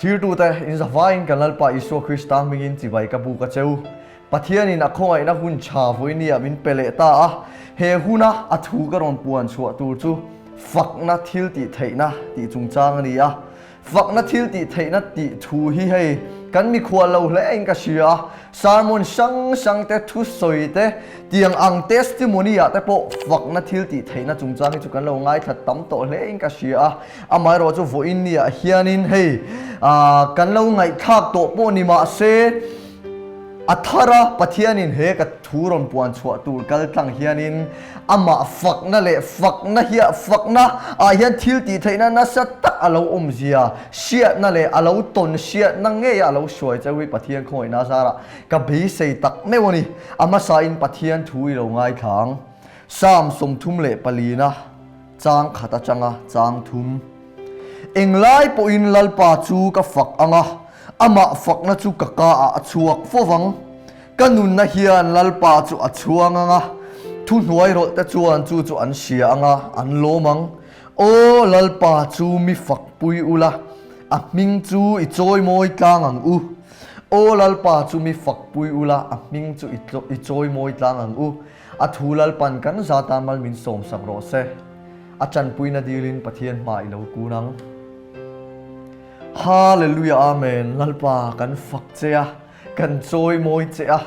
Thlirtute, in zavaiin kan Lalpa Isua Krista hmingin chibai ka buk a cheu. Pathianin a khawngaihna hun tha vawinia min pe leh ta a, he huna a thu ka rawn puan chhuah tur chu fakna thil tih theihna tih chungchang a ni a. Fakna thil tih theihna tih thu hi hei kan mikhual lo hle in ka hria a, sermon hrang hrang te, thusawi te, tiang ang testimony ah te pawh fakna thil tih theihna chungchang hi chu kan lo ngaithla tam tawh hle in ka hria a. Amaherawh chu vawiin ni ah hianin hei kan lo ngaihthlak tawh pawh ni mah se a thar a Pathianin he ka thu rawn puan chhuah tur kal tlang hianin amah fakna leh fakna hi fakna ah hian thil tih theihna nasa tak a lo awmzia hriatna leh a lo tawn hriatna ngei a lo hruai cheu hi Pathian khawngaihna zarah ka beisei tak meuh a ni. A hmasain Pathian thu i lo ngaithla ang. Psalm 34na. Chang khat atanga chang thum. Englai pawhin Lalpa chu ka fak ang a, amah fakna chu ka ka ah a chhuak fo vang. Ka nunna hian Lalpa chu a chhuang ang a, thuhnuai rawlh te chuan chu chu an hria ang a, an lawm ang. Aw Lalpa chu mi fakpui ula, a hming chu i chawimawi tlang ang u. Aw Lalpa chu mi fakpui ula, a hming chu i chawimawi tlang ang u. A thu Lalpan kan zata mal min sawmsak rawh se. A tanpuina dilin Pathian hma i lo kun ang. Hallelujah Amen Lalpa kan fak che a, kan chawimawi che a.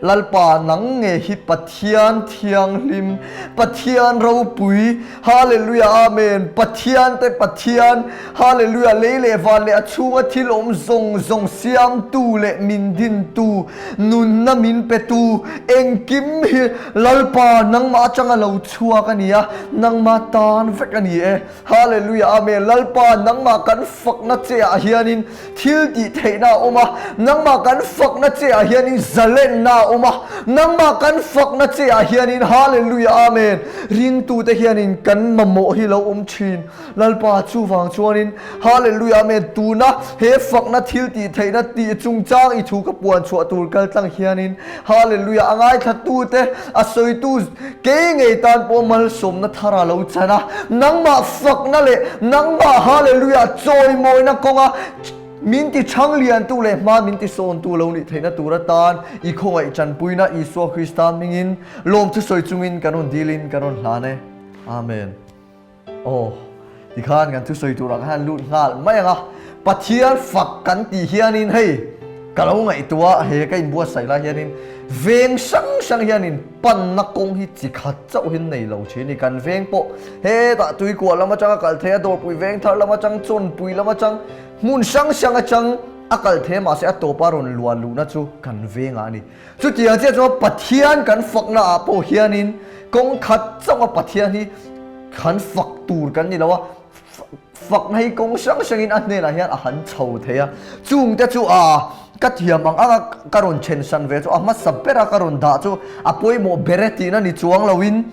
Lalpa nang nge hi Pathian thianghlim, Pathian ropui, Hallelujah Amen Pathian te Pathian, Hallelujah lei leh van leh a chhunga thil awm zawng zawng siamtu leh min dintu, Nunna min petu engkim hi Lalpa nangmah atanga lo chhuak a ni a, nangmah tan vek a ni e. Hallelujah Amen Lalpa nangmah kan fakna che ah hianin thil tih theihna a awm a, nangmah kan fakna che ah hianin zalenna a awm a, nangmah kan fakna che ah hianin Hallelujah Amen ringtute hianin kan mamawh hi lo awm thin. Lalpa chuvang chuanin Hallelujah Amen tuna he fakna thil tih theihna tih chungchang i thu ka puan chhuah tur kal tlang hianin Hallelujah a ngaithlatute a sawitu kei ngei tan pawh malsawmna thar a lo chan a nangmah fakna leh nangmah Hallelujah chawimawina kawnga min ti chhang liantu leh hma min ti sawntu lo nih theihna tur atan i khawngaih tanpuina Isua Krista hmingin lawmthu sawi chungin kan rawn dilin kan rawn hlan e Amen. Aw, tikhan kan thusawi turah khan lut nghal mai ang a, Pathian fak kan tih hianin hei ka lo ngaihtuah he ka inbuatsaih lai hianin veng hrang hrang hianin panna kawng hi chi khat chauh hin nei lo thin a ni. Kan veng pawh hetah tuikuah lam atanga kal thei a, dawrpui veng thar lam atang, chawnpui lam atang, hmun hrang hrang atang a kal thei a mahse a tawpa rawn luah luhna chu kan vengah a ni. Chutiang chiah chuan Pathian kan fakna ah pawh hianin kawng khat chauh a Pathian hi kan fak tur kan ni lo a, fakna hi kawng hrang hrangin a hnenah hian a han chho thei a. Chungte chu a ka thiam ang anga ka rawn then hran ve chu a hmasa bera ka rawn dah chu a pawimawh ber e tihna ni chuang loin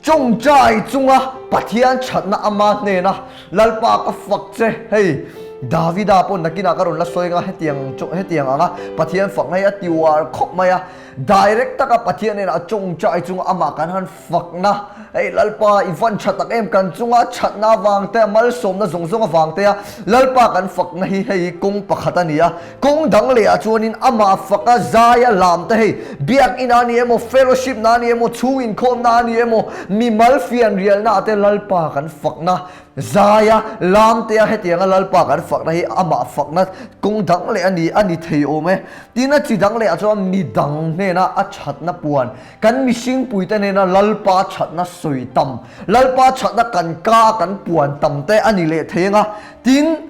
Chawngchai chunga Pathian thatna ama hnena Lalpa ka fak che, hei Davida pawh nakinah ka rawn la sawi anga hetiang hetiang anga Pathian fakna hi a ti uar khawp mai a, direct taka Pathian hnenah chawngchai chunga amah kan han fakna, hei Lalpa i van tha tak em kan chunga thatna avang te a malsawmna zawng zawng avang te a Lalpa kan fakna hi hei kawng pakhat a ni a. Kawng dang leh ah chuanin amah faka zaia lam te hei biakinn a ni emaw, fellowship na a ni emaw, chhung inkhawmna a ni emaw, mimal fian rialna ah te Lalpa kan fakna zaia lam te a hetianga Lalpa kan fakna hi amah fakna kawng dang leh a ni a ni thei awm e. Tin a chi dang leh ah chuan mi dang hnena a thatna puan kan mihring puite hnena Lalpa thatna sawi tam, Lalpa thatna kan ka a kan puan tam te a ni leh thei anga tin,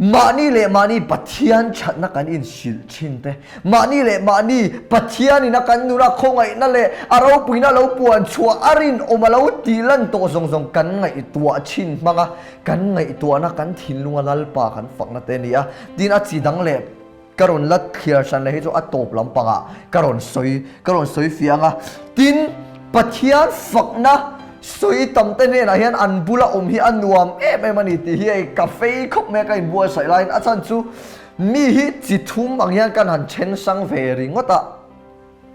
Mahni leh mahni Pathian thatna kan inhrilh thin te, mahni leh mahni Pathianin a kan nuna khawngaihna leh a ropuina lo puan chhuah a rinawm a lo tih lan tawh zawng zawng kan ngaihtuah thin hmang a, kan ngaihtuahna kan thinlunga Lalpa kan fakna te a ni a. Tin, a chi dang leh ka rawn la thliar hran leh hi chu a tawp lampangah ka rawn sawi ka rawn sawi fiah ang a. Tin, Pathian fakna sawi tam te hnenah hian an bula awm hi a nuam em em a ni tih hi hei ka fei khawp mai a ka inbuatsaih laiin a chhan chu mi hi chi thum ang hian kan han then hrang ve ringawt a.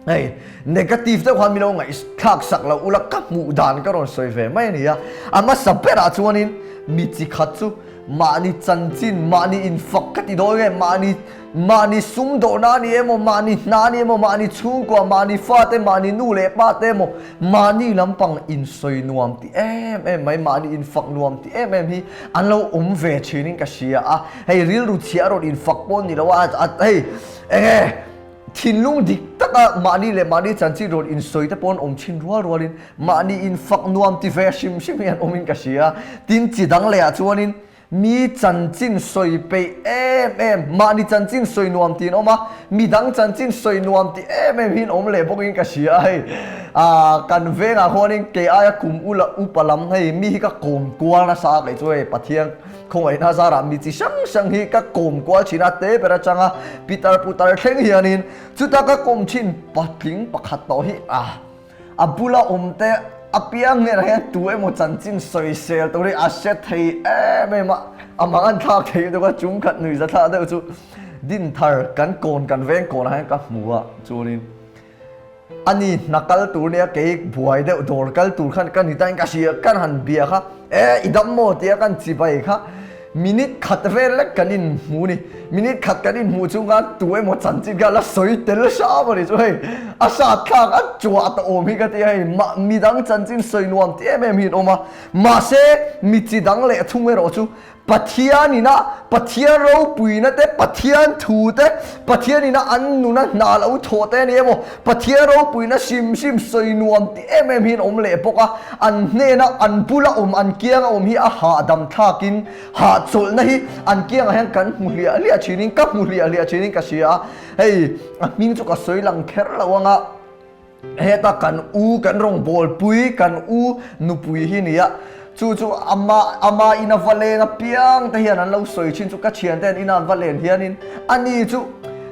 Hei negative deuh khan mi lo ngaihthlak sak loh ula ka hmuh dan ka rawn sawi ve mai a ni a. A hmasa berah chuanin mi chi khat chu. Mahni chanchin, mahni infak ka ti dawn nge, mahni mahni sumdawhna a ni emaw, mahni hna a ni emaw, mahni chhungkua, mahni fate, mahni nu leh pa te emaw, mahni lampang insawi nuam ti em em mai, mahni infak nuam ti em em hi an lo awm ve thinin ka hria a. Hei rilru chhia rawn infak pawh ni lo a, hei enge thinlung dik taka mahni leh mahni chanchin rawn insawi te pawh an awm thin rual rualin mahni infak nuam ti ve hrim hrim hi an awmin ka hria. Tin, chi dang lehah chuanin mi chanchin sawi peih em em, mahni chanchin sawi nuam tiin awm a, mi dang chanchin sawi nuam ti em em hian awm leh bawkin ka hria. Hei ah kan vengah khuanin kei aia kum ula upa lam hei mi hi ka kawm kual nasa a kei chu hei Pathian Khawngaihna zarah mi chi hrang hrang hi ka kawm kual thin a, te ber atanga pitar putar thleng hianin chuta ka kawm thin patling pakhat tawh hi a a bula awm te apiang hnenah hian tu emaw chanchin sawisel tur hi a hre thei em em a, a mang an thlak thei lutuk a, chung khat nui za thlah deuh chu Dinthar kan kawn kan veng kawnah hian ka hmu a chuanin A ni, hna kal tur nia kei buai deuh dawr kal tur khan ka ni tain ka hria kan han bia kha e i dam maw tia kan chibai kha minute khat vel lek kan in hmu ni minute khat kan in hmuh chung khan tu emaw chanchin kha la sawi tel hram a ni chu hei a hrat thlak a chuah ta awm hi ka ti a hei mah midang chanchin sawi nuam ti em em hi an awm a mahse mi chi dang leh thung erawh chu Pathian ina Pathian ropuina te, Pathian thu te, Pathian ina an nuna hna lo thawh te a ni emaw, Pathian ropuina hrim hrim sawi nuam ti em em hian awm leh bawk a, an hnena an bula awm, an kianga awm hi a hahdam thlakin hahchawlhna hi an kiangah hian kan hmu hliah hliah thinin, ka hmu hliah hliah thinin ka hria a, hei a hming chu ka sawi lang kher lo ang a. Heta kan u kan rawngbawlpui kan u nupui hi nia chu chu ama ama ina va leng apiang te hian an lo sawi thin chu ka thian te an ina an va len hianin ani chu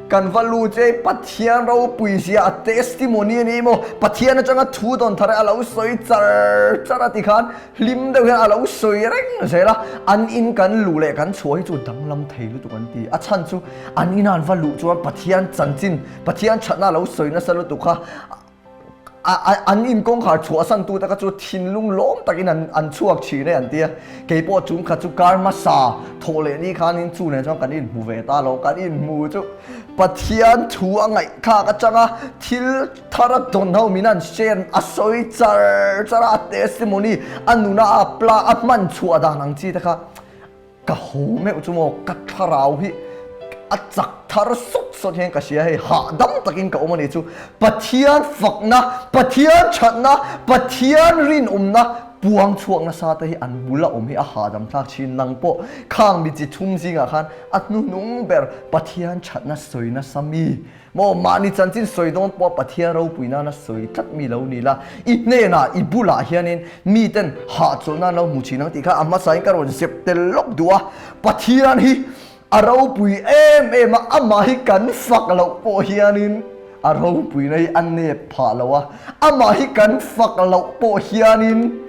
kan va lu che Pathian ropui zia a testimony a ni maw Pathian atanga thu dawn thar a lo sawi char char a ti khan hlim deuh hian a lo sawi reng zel a an in kan luh leh kan chhuah hi chu danglam thei lutuk an ti a chhan chu an ina an va luh chuan Pathian chanchin Pathian thatna lo sawi nasa lutuk kha an in kawngkhar chhuahsan tu te kha chu thinlung lawm takin an an chhuak thin e an ti a. Kei pawh chung kha chu kar hmasa thawh leh ni khanin chu nen chuan kan inhmu ve ta lo, kan inhmu chu Pathian thu a ngaihthlak atanga thil thar a dawn ho min an share a sawi char char a, a testimony a nuna a apply a hman chhuah dan ang chi te kha Ka haw meuh chu maw ka thlarau hi a chak thar sawt sawt hian ka hria hei hahdam takin ka awm a nih chu Pathian fakna Pathian thatna Pathian rinawmna puang chhuak nasa te hi an bula awm hi a hahdam thlak thin nang pawh khang mi chi thum zingah khan a hnuhnung ber Pathian thatna sawi nasa mi Maw mahni chanchin sawi dawn pawh Pathian ropui nana sawi tlat mi lo ni la, i hnenah i bulah hianin miten hahchawlh nan lo hmu thin ang tih kha a hmasain ka rawn zep tel lawk duh a, Pathian hi a ropui em em a, amah hi kan fak loh pawh hianin a ropuina hi a nep phah lo a, amah hi kan fak loh pawh hianin.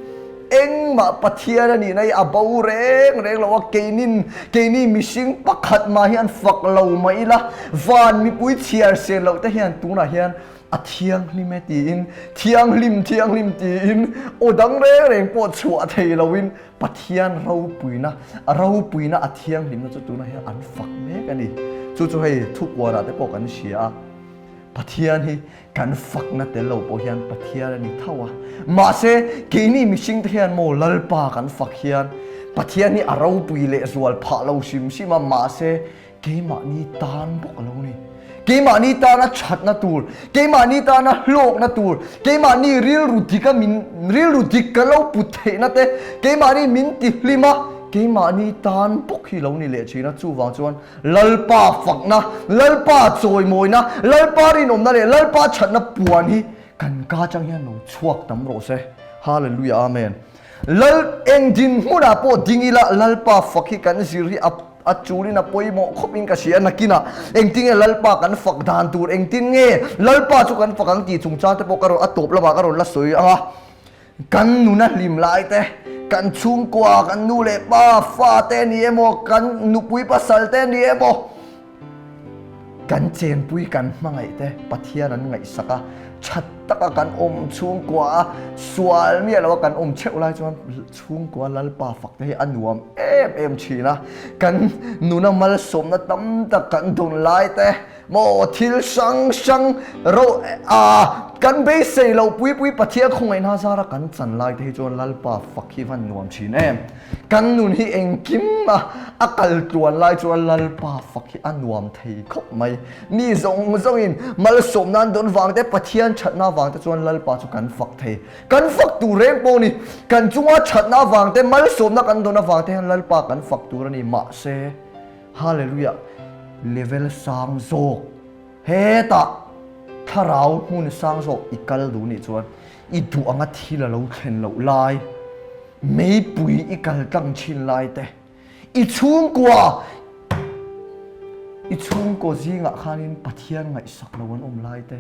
Engmah Pathian a nihna hi a bo reng reng lo a, keinin keini mihring pakhat mah hian fak lo mah ila, van mipui chhiar sen loh te hian tunah hian a thianghlim e tiin, thianghlim thianghlim tiin aw dang reng reng pawh chhuah thei loin Pathian ropuina, a ropuina a thianghlimna chu tunah hian an fak mek a ni. Chu chu hei thukuanah te pawh kan hria a, Pathian hi Kan fakna tel lo pawh hian Pathian a ni tho a. Mahse, keini mihring te hian maw Lalpa kan fak hian Pathian hi a ropui leh zual phah lo hrim hrim a, mahse keimahni tan bawk a lo ni. Keimahni tana thatna tur, keimahni tana hlawkna tur, keimahni rilru dik a min rilru dik kan lo put theihna te, keimahni min ti hlim a, keimahni tan bawk hi lo ni leh thin a. Chuvang chuan Lalpa fakna, Lalpa chawimawina, Lalpa rinawmna leh Lalpa thatna puan hi kan ka atang hian lo chhuak tam rawh se. Hallelujah Amen. Lal eng dinhmunah pawh ding ila Lalpa fak hi kan zir hi a a chulin a pawimawh khawp in ka hria nakinah engtin nge Lalpa kan fak dan tur engtin nge Lalpa chu kan fak ang tih chungchang te pawh ka rawn a tawp lamah ka rawn la sawi ang a. Kan nuna hlim lai te, kan chhungkua, kan nu leh pa, fa te ni emaw, kan nupui pasal te ni emaw. Kan chenpui kan hmangaih te Pathian an ngaihsak a, that taka kan awm chhungkua a, sual miah lo a kan awm theuh lai chuan chhungkua Lalpa fak te hi a nuam em em thin a, kan nuna malsawmna tam tak kan dawn lai te maw thil hrang hrang ro a kan beisei loh pui pui Pathian khawngaihna zara kan chan lai te hi chuan Lalpa fak hi van nuam thin em. Kan nun hi engkim a a kal tluan lai chuan Lalpa fak hi a nuam thei khawp mai. Mi zawng zawngin malsawm nan dawn vang te, Pathian thatna vang te chuan Lalpa chu kan fak thei. Kan fak tur reng pawh ni. Kan chunga thatna vang te, malsawmna kan dawn avang te hian Lalpa kan fak tur a ni. Mahse, Hallelujah, level sang zawk hetah thlarau hmun sang zawk i kal duh nih chuan i duh anga thil a lo thlen loh lai, meipui i kal tlang thin lai te, i chhungkua, i chhungkaw zingah khanin Pathian ngaihsak lo an awm lai te,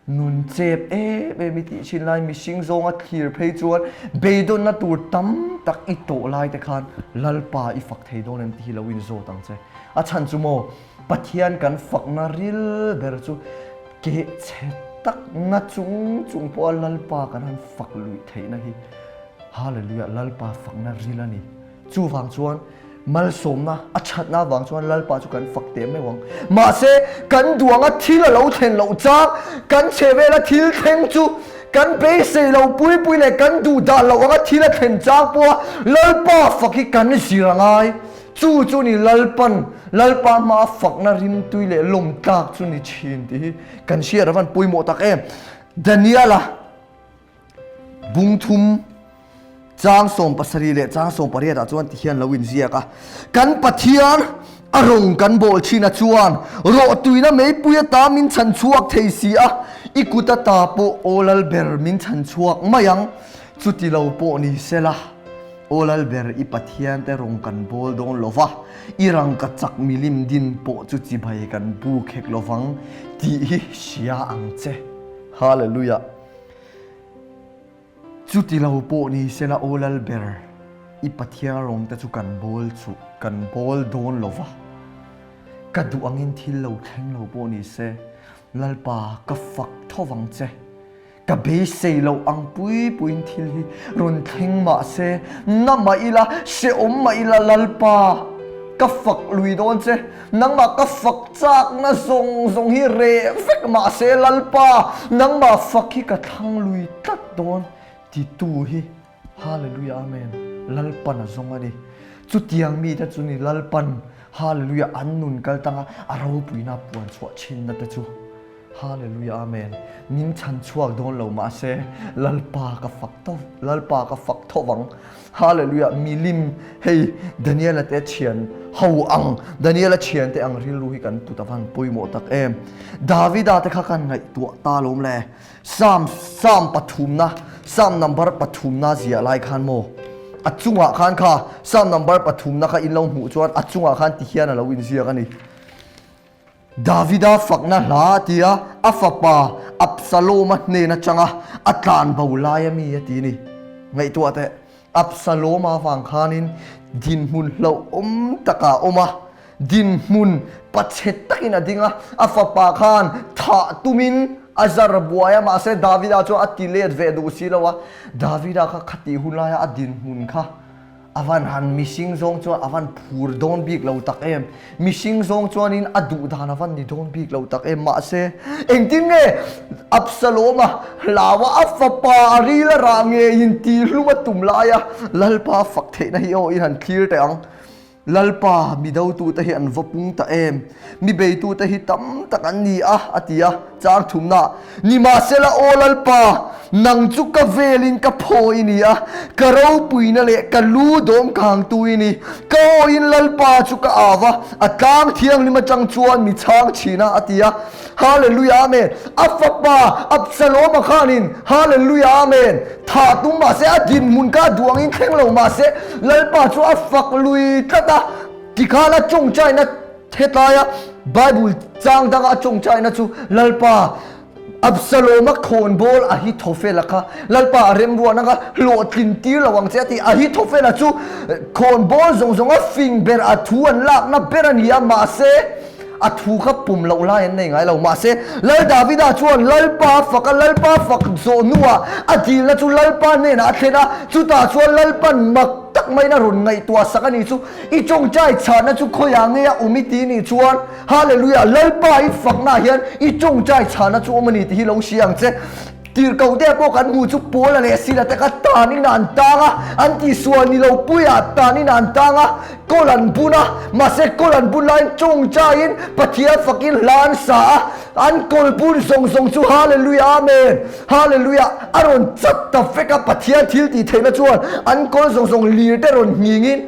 nun chep em em i tih thin lai, mihring zawnga thlir phei chuan beidawnna tur tam tak i tawh lai te khan Lalpa i fak thei dawn em tih hi lo inzawt ang che. A chhan chu maw, Pathian kan fakna ril ber chu keh chhe tak na chung chung pawha Lalpa kan han fak luih theihna hi Hallelujah Lalpa fakna ril a ni. Chuvang chuan malsawmna a thatna avang chuan Lalpa chu kan fak teh meuh ang. Mahse kan duanga thil a lo thlen loh chang kan chhe vela thil thleng chu kan beisei lo pui pui leh kan duh dah loh anga thil a thlen chang pawha Lalpa fak hi kan zir a ngai. Chu chu ni Lalpan, Lalpa hmaa fakna rimtui leh lawm tlak chu ni thin tih hi kan hriat avan pawimawh tak em. Daniela bungthum chang 17 leh chang 18 ah chuan ti hian lo inziak a, Kan Pathian a rawng kan bawl thin a chuan rawhtuina meipui ata min chhan chhuak thei si a, i kut ata pawh aw Lalber min chhan chhuak mai ang, chuti lo pawh ni sela. Aw Lalber, i Pathiante rawng kan bawl dawn lo va, i rangka chak milim din pawh chu chibai kan bu khek lo vang tih hi hria ang che. Hallelujah! Chuti lo pawh ni sela Aw Lalber, i Pathian rawngte chu kan bawl chu kan bawl dawn lo va, ka duh angin thil lo thleng lo pawh ni se, Lalpa ka fak tho vang che. Ka beisei loh ang pui puiin thil hi rawn thleng mah se, na mah ila, hrehawm mah ila Lalpa, ka fak lui dawn che. Nangmah ka fak chakna zawng zawng hi reh vek mah se Lalpa, nangmah fak hi ka thlang lui tlat dawn titu hi Hallelujah Amen Lalpan a zawng a ni. Chutiang mite chu ni Lalpan Hallelujah an nun kal tanga a ropuina puan chhuah thinna te chu. Hallelujah Amen Min chhan chhuak dawn lo mahse Lalpa ka fak tho Lalpa ka fak tho vang Hallelujah Milim hei Daniela te thian ho ang Daniela thian te ang rilru hi kan put avan pawimawh tak em Davida te kha kan ngaihtuah ta lawm le Psalm Psalm pathumna Psalm number pathumna ziah lai khan maw a chungah khan kha Psalm number pathumna kha in lo hmuh chuan a chungah khan ti hian a lo inziak a ni. Davida fakna hla a ti a, a fapa Absaloma hnen atanga a tlan bo lai a mi a ti ni. Ngaihtuah teh, Absaloma avang khanin dinhmun hlauhawm takah a awm a, dinhmun pachhe takin a ding a, a fapa khan thah tumin a zar buai a, mahse Davida chuan a ti let ve duh si lo a, Davida kha khatih hun laia a dinhmun kha A van han mihring zawng chuan a van phur dawn bik lo tak em? Mihring zawng chuanin a duh dan a van ni dawn bik lo tak em? Mahse, engtin nge Absalom-a hlaua a fapa a ril a rah ngeiin tihhlum a tum laia Lalpa fak theihna hi aw in han thlir teh ang. Lalpa, mi dotute hi an va pung ta em? Mi beitute hi tam tak an ni a, a ti a. Chang thumna, Nimahsela, Aw Lalpa, nang chu ka velin ka phaw i ni a, ka ropuina leh ka lu dawm kangtu i ni. Ka awiin Lalpa chu ka au va, a tlang thianghlim atang chuan mi chhang thin a, a ti a. Hallelujah, Amen! A fapa Absalom-a khanin, Hallelujah, Amen! Thah tum mahse, a dinhmun kha a duh angin thleng lo mahse, Lalpa chu a fak lui tlat a, tikhan a tawngtaina Hetaia Bible chang danga a tawngtaina chu Lalpa Absalom-a khawnbawl Ahithophel-a kha Lalpa a remruahna kha hlawhtlin tir lo ang che a ti. Ahithophel-a chu khawnbawl zawng zawnga fing ber a thu an lakna ber a ni a, mahse. A thu kha pum loh lai an nei ngai lo. Mahse, Lal Davida chuan Lalpa a fak a, Lalpa fak zawh hnuah a dilna chu Lalpa hnenah a thlen a, chutah chuan Lalpan mak tak maiin a rawn ngaihtuah sak a ni chu, I tawngtai chhahna chu khawiah nge a awm i ti nih chuan, Hallelujah, Lalpa i faknaah hian i tawngtai chhahna chu awm a ni tih hi lo hria ang che. Tirhkoh te pawh kan hmuh chu Paula leh Sila te kha tanin an tang a, an tihsual ni lo puiah tanin an tang a, kawl an bun a, mahse kawl an bun laiin tawngtaiin Pathian fakin hla an sa a, an kawl bun zawng zawng chu Hallelujah Amen Hallelujah a rawn chat ta vek a, Pathian thil tih theihna chuan an kawl zawng zawng lir te rawn nghingin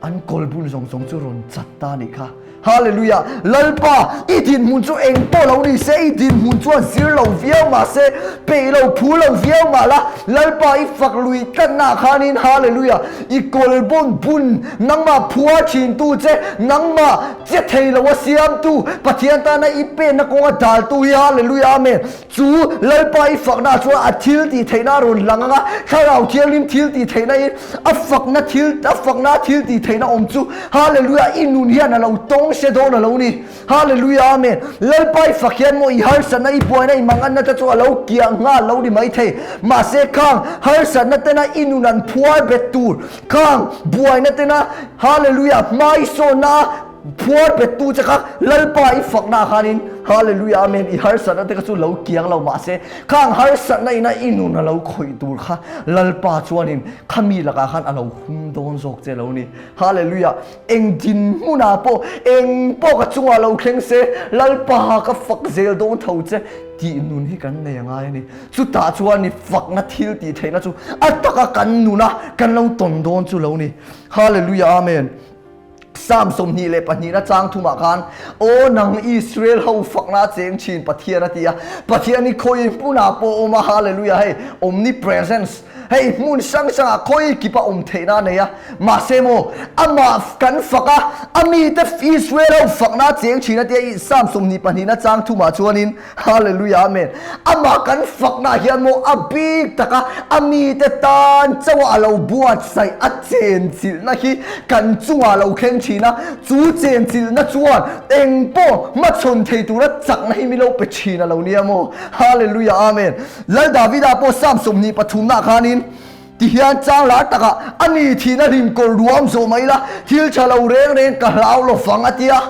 An kawlbun zawng zawng chu rawn chat ta nih kha. Hallelujah! Lalpa, i dinhmun chu eng pawh lo ni se, i dinhmun chuan zir lo viau mah se, peih lo phu lo viau mah la, Lalpa i fak lui tlatna ah khanin, Hallelujah! I kawlbun bun nangmah phua thintu che, nangmah che thei lo a siamtu, Pathian tana i penna kawnga daltu hi, Hallelujah! Amen! Chu Lalpa i fakna chuan a thil tih theihna a rawn lang ang a, Thlarau Thianghlim thil tih theihna in a fakna thil a fakna a thil tih theihna awm chu Hallelujah i nun hian a lo tawng se dawn a lo ni. Hallelujah Amen. Lalpa i fak hian maw i harsatna i buaina i manganna te chu a lo kiah nghal lo ni maithei. Mahse khang harsatna tena i nun an phuar bet tur khang buaina tena Hallelujah hmaisawnna a Phuar bettu che kha Lalpa i fakna ah khanin Hallelujah Amen i harsatna te kha chu lo kiang lo mahse khang harsatna ina i nun a lo khawih tur kha Lalpa chuanin khami lakah khan a lo hum dawn zawk che lo ni. Hallelujah Eng dinhmunah pawh eng pawh ka chungah lo thleng se Lalpa ka fak zel dawn tho che tih nun hi kan nei a ngai a ni. Chutah chuan i fakna thil tih theihna chu a taka kan nuna kan lo tawn dawn chu lo ni. Hallelujah Amen. Psalm 22 na chang thumah khan Aw nang Israel ho fakna cheng thin Pathian a ti a, Pathian hi khawi hmunah pawh awm a, hallelujah, hei omnipresence, hei hmun hrang hrangah khawi kipa awm theihna a nei a, mahse maw amah kan fak a, a mite Israel ho fakna cheng thin a ti a, Psalm 22 na chang thumah chuanin Hallelujah Amen. Amah kan fakna hian maw a bik taka a mite tan chauha a lo buatsaih a chenchilhna hi kan chungah a lo thleng thin a, chu chenchilhna chuan eng pawh hmachhawn thei tura chakna hi mi lo pe thin a lo nia maw. Hallelujah Amen. Lal Davida pawh Psalm 23 nah khanin tihian chang lar takah a ni thihna hlim kawr ruam zawh mai la, thil tha lo reng reng ka hlau lo fang a tia.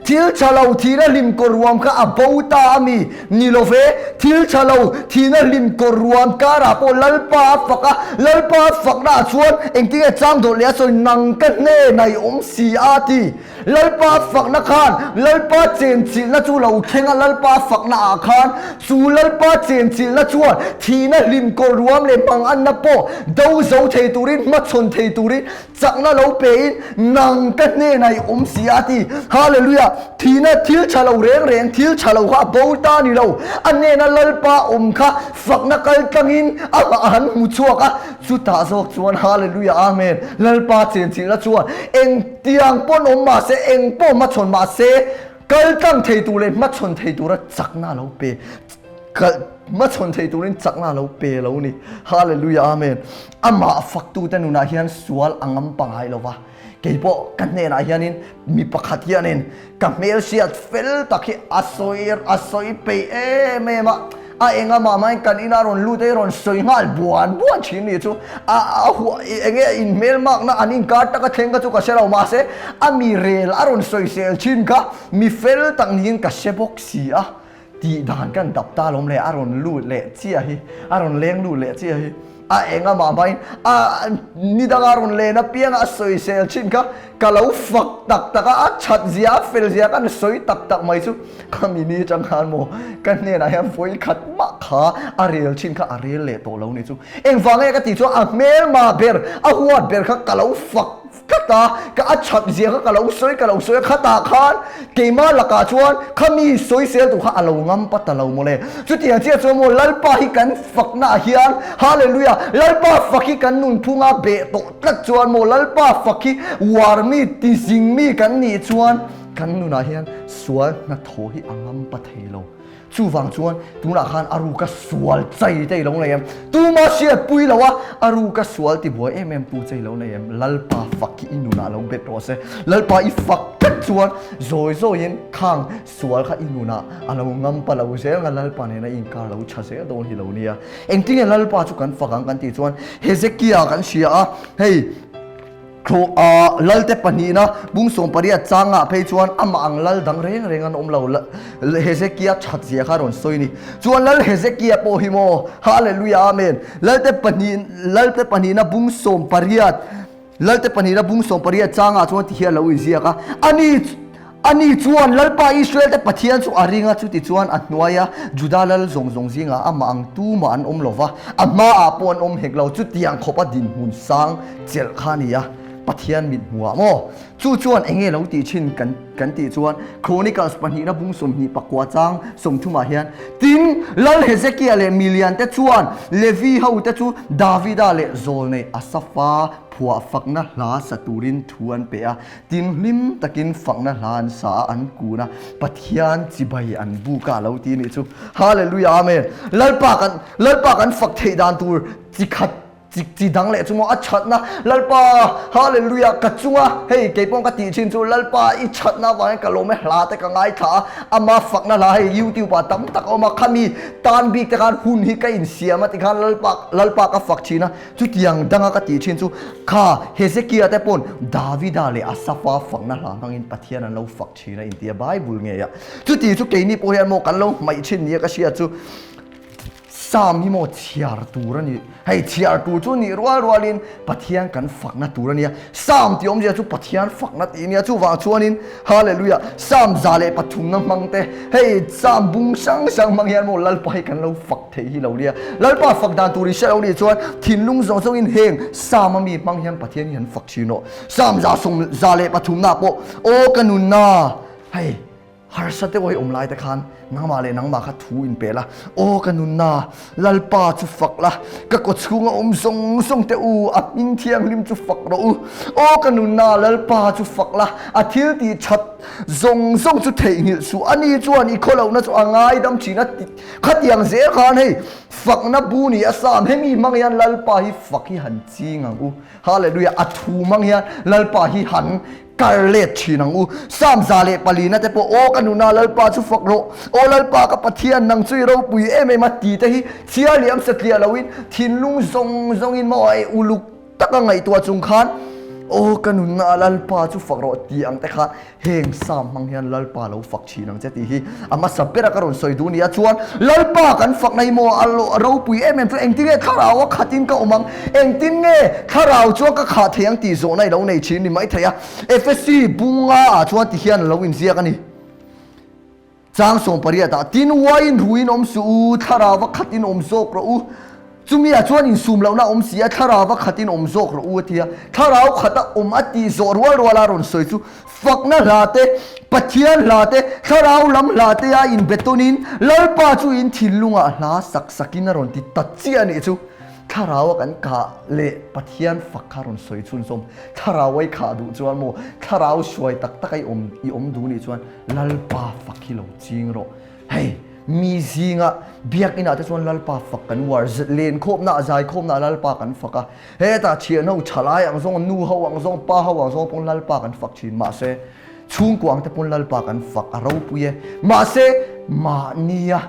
Thil tha lo thihna hlim kawr ruam kha a bo ta a mi? Ni lo ve, thil tha lo thihna hlim kawr ruam karah pawh Lalpa a fak a, Lalpa a fakna ah chuan engtin nge chang dawt leh a sawi nang ka hnenah i awm si a ti. Lalpa fakna khan Lalpa chenchilhna chu lo thleng a, Lalpa fakna ah khan chu Lalpa chenchilhna chuan thihna hlim kawr ruam leh manganna pawh do zo thei turin hmachhawn thei turin chakna lo pein nang ka hnenah i awm si a ti. Hallelujah! Thihna thil tha lo reng reng, thil tha lo kha a bo ta ni lo. A hnena Lalpa awm kha fakna kal tlangin amah a han hmu chhuak a, chutah zawk chuan Hallelujah! Amen! Lalpa chenchilhna chuan eng Tiang pawn awm mah se, eng pawh hmachhawn mah se, kal tlang thei tur leh hmachhawn thei tura chakna a lo pe. Kal hmachhawn thei turin chakna a lo pe lo ni. Hallelujah Amen. Amah faktute nunah hian sual a ngam pangai lo va. Kei pawh ka hnenah hianin mi pakhat hianin ka hmelhriat fel tak hi a sawi a sawi peih em em a. A eng amah hmain kan ina rawn lut a, i rawn sawi nghal buan buan thin ni chu a a huah eng nge inhmel makna an inkar taka thleng kha chu ka hre lo mahse a mi rel a rawn sawi sel thin kha mi fel tak niin ka hre bawk si a tih dan kan dap ta lawm le a rawn lut leh chiah hi a rawn leng lut leh chiah hi. A eng amah hmain a ni danga rawn len apianga a sawisel thin kha ka lo fak tak tak a, a that zia a fel zia khan sawi tak tak mai chu khami ni atang khan maw ka hnenah hian vawi khat mah kha a rel thin kha a rel leh tawh lo ni chu. Engvang nge ka tih chuan a hmelma ber a huat ber kha ka lo fak Tlat a, ka a chhap zia kha ka lo sawi ka lo sawi a, khatah khan keimah lakah chuan khami sawisel tur kha a lo ngam pat ta lo mawle. Chutiang chiah chuan maw Lalpa hi kan fakna ah hian Hallelujah Lalpa fak hi kan nunphunga beh tawh tlat chuan maw Lalpa fak hi uar mi ti zing mi kan nih chuan. Kan nunah hian sual hnathawh hi a ngampa thei lo. Chuvang chuan tunah khan a ruka sual chei te i lo nei em? Tuma hriatpui lo a, a ruka sual tibuai em em tu che i lo nei em? Lalpa fak hi i nunah lo bet rawh se. Lalpa i fak tlat chuan zawi zawiin khang sual kha i nunah a lo ngampa lo zel nga Lalpa nena i inkar lo tha zel dawn hi lo nia. Engtinge Lalpa chu kan fak ang kan tih chuan Hezekia kan hria a, hei, Thlawh lalte pahnihna bung 18 changah phei chuan amah ang lal dang reng reng an awm lo. Hezekia that zia kha a rawn sawi a ni. Chuan Lal Hezekia pawh hi maw? Hallelujah Amen! Lalte pahnih Lalte pahnihna bung 18 Lalte pahnihna bung 18 changah chuan ti hian a lo inziak a, Ani Ani chuan Lalpa Israel te Pathian chu a ring a, chutichuan a hnuaia Juda lal zawng zawng zingah amah ang tumah an awm lo va, a hmaah pawh an awm hek lo, chutiang khawpa dinhmun sang chelh kha a ni a, Pathian mit hmuhah maw? Chu chuan eng nge lo tih thin kan kan tih chuan Chronicles pahnihna bung 24 chang 30 ah hian, Tin, Lal Hezekiah leh milian te chuan Levi ho te chu Davida leh Zawlnei Asafa phuah fakna hla sa turin thu an pe a, Tin hlim takin fakna hla an sa a, an kun a, Pathian chibai an buk a lo ti nih chu. Hallelujah Amen. Lalpa kan Lalpa kan fak theih dan tur chi khat chi chi dang leh chu maw a thatna Lalpa Hallelujah ka chunga hei kei pawh ka tih thin chu Lalpa i thatna avangin ka lawm e hla te ka ngaithla a, ama fakna hla hei YouTube ah tam tak a awm a, khami tan bik te khan hun hi ka insiam a tikhan Lalpa Lalpa ka fak thin a. Chutiang danga ka tih thin chu kha Hezekia te pawn Davida leh Asafa fakna hla hmangin Pathian an lo fak thin a intia Bible ngei a. Chuti chu keini pawh hian maw kan lo hmaih thin nia ka hria chu Psalm hi maw chhiar tur a ni. Hei chhiar tur chu nih rual rualin Pathian kan fakna tur a nia. Psalm tih awmzia chu Pathian fakna tih a nia. Chuvang chuanin Hallelujah Psalm 103 na hmang te hei Psalm bung hrang hrang hmang hian maw Lalpa hi kan lo fak Theih hi lo nia. Lalpa fak dan tur i hre lo nih chuan thinlung zawng zawngin heng Psalm a mi hmang hian Pathian hi an fak thin aw. Psalm za sawm za leh pathumna pawh aw ka nunna hei harsa deuh a i awm lai te khan nangmah leh nangmah kha thu in pe la aw ka nunna Lalpa chu fak la ka kaw chhunga awm zawng zawng te u a hming thianghlim chu fak rawh u aw ka nunna Lalpa chu fak la a thil tih that zawng zawng chu theihnghilh suh ani chuan i khawlohna chu a ngaidam thin a Khatiang zel khan hei fakna bu ni a sam hemi hmang hian Lalpa hi fak hi han ching ang u. Hallelujah a thu hmang hian Lalpa hi han kar let thin ang u. Sam 104 na te pawh aw ka nuna Lalpa chu fak rawh aw Lalpa ka Pathian nang chu i ropui em em a ti te hi chhiar liam satliah loin thinlung zawng zawngin maw a uluk taka ngaihtuah chung khan aw ka nunna Lalpa chu fak rawh ti ang te kha heng Psalm hmang hian Lalpa lo fak thin ang che tih hi a hmasa bera ka rawn sawi duh nia chuan Lalpa kan fakna hi maw a ropui em em chu engtin nge thlarau a khatin ka awm ang engtin nge thlarau chuan ka khah thei ang tih zawhna i lo nei thin ni maithei a Efesi bunga ah chuan ti hian a lo inziak a ni. Chang 18 ah, Tin uaiin ruiin awm suh u, thlarauva khatin awm zawk rawh u. Chumiah chuan insum lohna a awm si a, thlarauva khatin awm zawk rawh u a ti a. Thlarau khata awm a tih zawh rual ruala rawn sawi chu fakna hla te, Pathian hla te, thlarau lam hla te a inbe tawnin Lalpa chu in thinlungah hla sak sakin a rawn ti ta chiah a nih chu. Thlarau a kan kah leh Pathian fak kha rawn sawi chhunzawm. Thlarau a i khah duh chuan maw, thlarau suai tak tak a i awm i awm duh nih chuan Lalpa fak hi lo ching rawh. Hei, mi zinga biakinah te chuan Lalpa fak kan uar, lenkhawmna ah zaikhawmna ah Lalpa kan fak a, hetah thianho thalai ang zawng, nu ho ang zawng, pa ho ang zawng pawn Lalpa kan fak thin. Mahse, chhungkua ang te pawn Lalpa kan fak a ropui e. Mahse, mahnia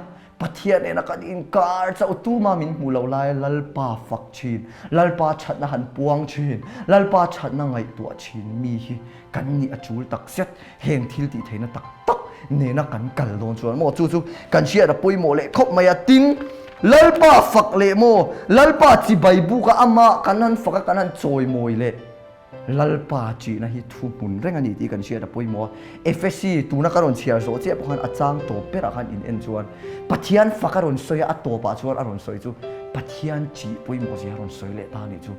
Pathian nena kan inkar chauh tuma min hmuh loh laia Lalpa fak thin, Lalpa thatna han puang thin, Lalpa thatna ngaihtuah thin mi hi kan nih a tul tak zet. Heng thil tih theihna tak tak nena kan kal dawn chuan maw chu chu kan hriat a pawimawh leh khawp mai a. Tin, Lalpa fak leh maw, Lalpa chibai buka amah kan han fak a, kan han chawimawi leh. Lalpa ṭihna hi thu hmun reng a ni tih kan hriat a pawimawh a. Efesi tuna ka rawn chhiar zawh chiah pawh khan a chang tawp berah khan in en chuan Pathian fak a rawn sawi a, a tawpah chuan a rawn sawi chu Pathian ṭih pawimawh zia a rawn sawi leh ta a nih chu.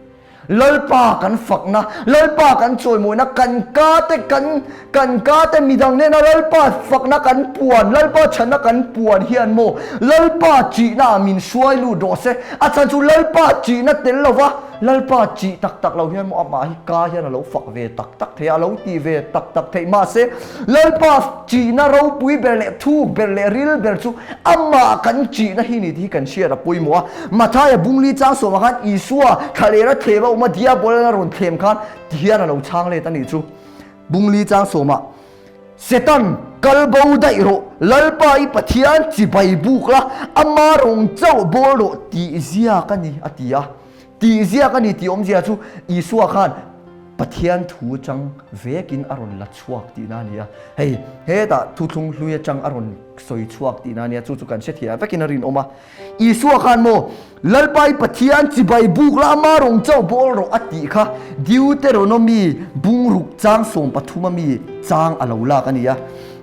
Lalpa kan fakna, Lalpa kan chawimawina, kan ka te kan kan ka te midang nena Lalpa fakna kan puan, Lalpa chhanna kan puan hian maw Lalpa ṭihna ah min hruai lut rawh se. A chhan chu Lalpa ṭihna tel lova. Lalpa chih tak tak lo hian maw amah hi ka hian a lo fak ve tak tak thei a, a lo ti ve tak tak thei. Mahse, Lalpa chihna ropui ber leh thuk ber leh ril ber chu amah kan chihna hi ni tih hi kan hriat a pawimawh a. Mathaia bungli chang sawmah khan Isua thlalera thlem a awm a, Diabolan a rawn thlem khan ti hian a lo chhang let a nih chu. Bungli chang sawmah. Setan, kal bo daih rawh, Lalpa i Pathian chibai buk la, ama rawng chauh bawl rawh tih ziak a ni, a ti a. Tih ziak a ni tih awmzia chu Isua khan Pathian thu atang vekin a rawn la chhuak tihna a ni a. Hei, hetah thuthlung hlui atang a rawn sawi chhuak tihna a nia, chu chu kan hrethiah vekin a rinawm a. Isua khan maw, Lalpa i Pathian chibai buk la ama rawng chauh bawl rawh a tih kha Deuteronomy bungruk chang 13 a mi chang a lo lak a ni a.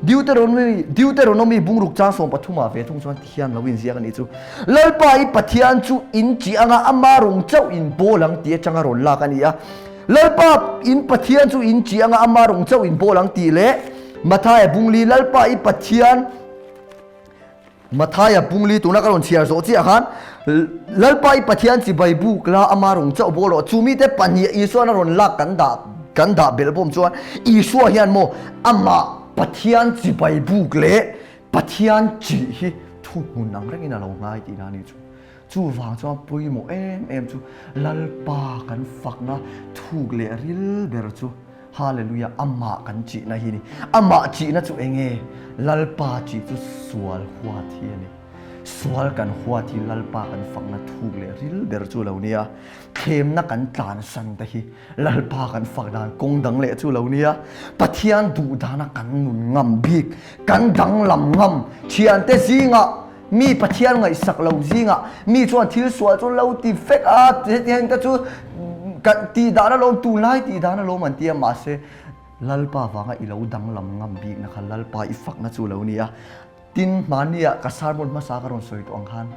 Deuteronomy Deuteronomy bungruk chang 13 ah ve thung chuan tihian lo inziak a nih chu. Lalpa i Pathian chu in chi anga ama rawng chauh in bawl ang tih atanga rawn lak a ni a. Lalpa in Pathian chu in chi anga ama rawng chauh in bawl ang tih leh Mathaia bungli Lalpa i Pathian Mathaia pungli tuna ka rawn chhiar zawh chiah khan Lalpa i Pathian chibai buk la ama rawng chauh bawl rawh. Chu mite pahnih Isuan a rawn lak kan dah kan dah belh bawm chuan Isua hian maw amah Pathian chibai buk leh Pathian chih hi thuhmun ang rengin a lo ngai tihna a nih chu. Chuvang chuan pawimawh em em chu Lalpa kan fakna thuk leh ril ber chu Hallelujah amah kan chihna hi a ni. Amah chihna chu eng nge? Lalpa chih chu sual huat hi a ni. Sual kan huat hi Lalpa kan fakna thuk leh ril ber chu lo nia. Thlemna kan tlansan te hi Lalpa kan fak dan kawng dang leh chu lo nia. Pathian duh dana kan nun ngam bik, kan danglam ngam, thiante zingah Mi Pathian ngaihsak lo zingah mi chuan thil sual chu lo ti vek a, hetiang te chu kan tih dan alawm, tunlai tih dan alawm an ti a, mahse Lalpa vanga i lo danglam ngam bikna kha Lalpa i fakna chu lo ni a. Tin, hmania ka sermon hmasa ka rawn sawi tawh ang khan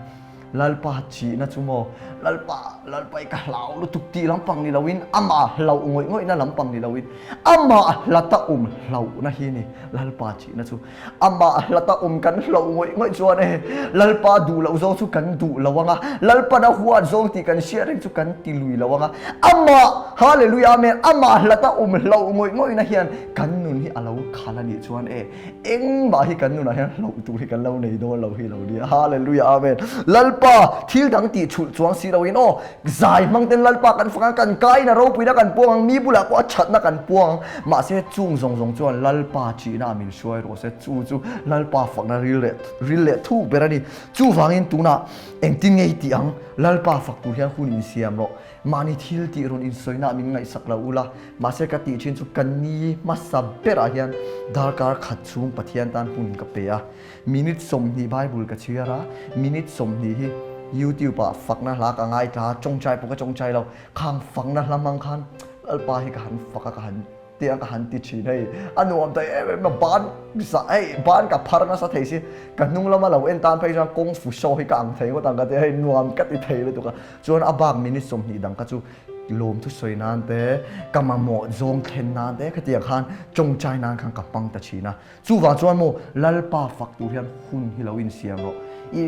Lalpa chihna chu maw, Lalpa, Lalpa i ka hlau lutuk tih lampang ni loin, amah hlauh ngawih ngawihna lampang ni loin, amah hlata awm hlauhna hi a ni Lalpa chihna chu. Amah hlata awm kan hlauh ngawih ngawih chuan e, Lalpa duh loh zawng chu kan duh lo ang a, Lalpan a huat zawng tih kan hriat reng chu kan ti lui lo ang a. Amah, Hallelujah Amen, amah hlata awm hlauh ngawih ngawihna hian kan nun hi a lo khal a nih chuan e, engmah hi kan nunah hian hlauh tur hi kan lo nei dawn lo hi lo nia. Hallelujah Amen. Lalpa thil dang tih chhulh chuang si loin aw, Zai hmang ten Lalpa kan fak ang, kan kain a ropuina kan puang ang, mi bulah pawh a thatna kan puang ang. Mahse chung zawng zawng chuan Lalpa chihna ah min hruai rawh se, chu chu Lalpa fakna ril leh ril leh thuk ber a ni. Chuvangin tunah engtin nge i tih ang? Lalpa fak tur hian hun insiam rawh. Mahni thil tih rawn insawina ah min ngaihsak lo ula, mahse ka tih thin chu ka ni hmasa berah hian darkar khat chhung Pathian tan hun ka pe a. Minute 20 Bible ka chhiar a, minute 20 hi YouTube ah fakna hla ka ngaithla a, tawngtai pawh ka tawngtai lo, khang fakna hla hmang khan Lalpa hi ka han fak a, ka han tia ka han ti thin hei, a nuam thei em em a, ban za hei ban ka phar nasa thei si, ka hnung lama lo en tan phei chuan kawng fu show hi ka ang thei ngawt ang ka ti a, hei nuam ka ti thei lutuk a, chuan a bak minute 20 dang kha chu lawmthu sawi nan te, ka mamawh zawng thlen nan te khatiang khan tawngtai nan khan ka hmang ta thin a. Chuvang chuan maw Lalpa fak tur hian hun hi lo insiam rawh. I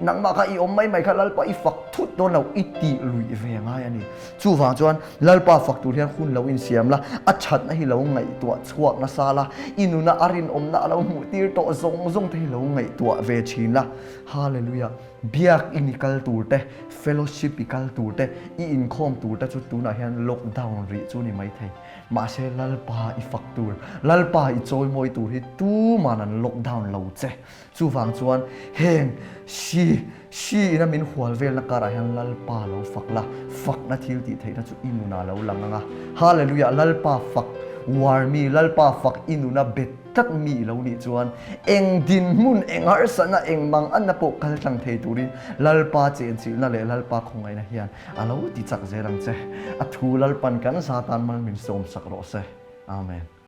nangmah kha i awm mai mai kha Lalpa i fak thut dawn lo, i tih luih ve ngai a ni. Chuvang chuan Lalpa fak tur hian hun lo insiam la, a thatna hi lo ngaihtuah chhuak nasa la, i nuna a rinawmna a lo hmuh tir tawh zawng zawng te hi lo ngaihtuah ve thin la. Hallelujah! Biak in i kal tur te, fellowship i kal tur te, i inkhawm tur te chu tunah hian lockdown rih chu ni maithei. Mahse Lalpa i fak tur, Lalpa i chawimawi tur hi tuman an lockdown lo che. Chuvang chuan heng hri, hri ina min hual velna karah hian Lalpa lo fak la, fakna thil tih theihna chu i nunah lo lang ang a. Hallelujah! Lalpa fak uar mi, Lalpa fak i nuna bet tlat mi i lo nih chuan eng dinhmun, eng harsatna, eng manganna pawh kal tlang thei turin Lalpa chenchilhna leh Lalpa khawngaihna hian A lo ti chak zel ang che. A thu Lalpan kan za tan mal min sawm sak rawh se. Amen.